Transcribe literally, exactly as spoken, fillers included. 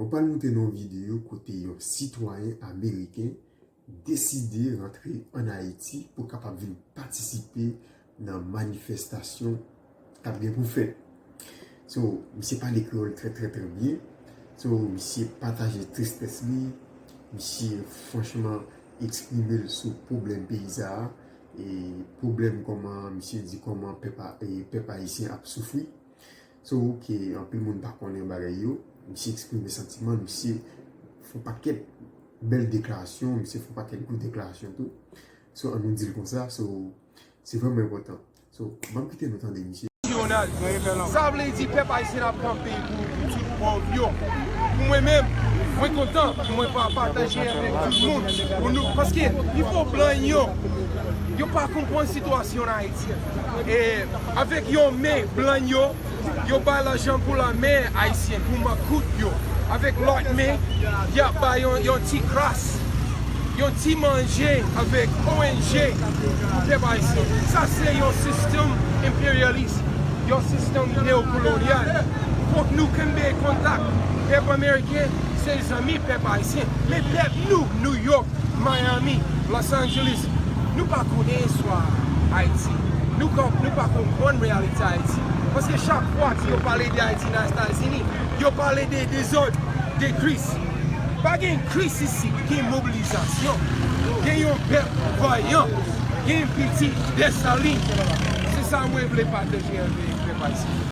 Mwen pral montre nou yon videyo kote yon sitwayen ameriken deside rantre ann Ayiti pou kapab vin patisipe nan manifestasyon k ap gen pou fèt. So, misye pale kreyòl trè, trè, trè byen. So, misye pataje tristès li. Misye franchman eksprime l sou pwoblèm peyi sa a. E pwoblèm kòman, misye di kòman pèp a, e pèp ayisyen ap soufri. So, ke anpil moun pa konnen bagay yo. Misye eksprime santiman l, misye fè yon pakèt bèl deklarasyon, misye fè yon pakèt gwo deklarasyon tou. So, an nou di l konsa. So, se vrèman enpòtan. So, ban m kite nou tande misye. Nasyonal. Sa vle di pèp ayisyen ap kanpe pou, pou tout pòv yo. Pou mwen menm, mwen kontan pou mwen pa pataje avèk tout moun. Pou nou, paske nivo blan yo, yo pa konprann sitiyasyon Ayiti. E avèk yon men blan yo, yo bay lajan pou lame ayisyen, pou makout yo. Avèk lòt men, y ap bay yon, yon ti kras, yon ti manje avèk O N G pou pèp ayisyen. Sa se yon sistèm enperyalis, yon sistèm neokolonyal. Fòk nou kenbe kontak. Pèp ameriken se zanmi pèp ayisyen. Men pèp nou, New York, Miami, Los Angeles, nou pa konnen istwa Ayiti. Nou ka, nou pa konprann reyalite Ayiti. Paske chak fwa ke yo pale de Ayiti nan Etazini, yo pale de dezòd, de kriz. Pa gen kriz isit, gen mobilizasyon. Gen yon pèp vayan, gen pitit Desalin. Se sa mwen vle pataje avèk pèp ayisyen.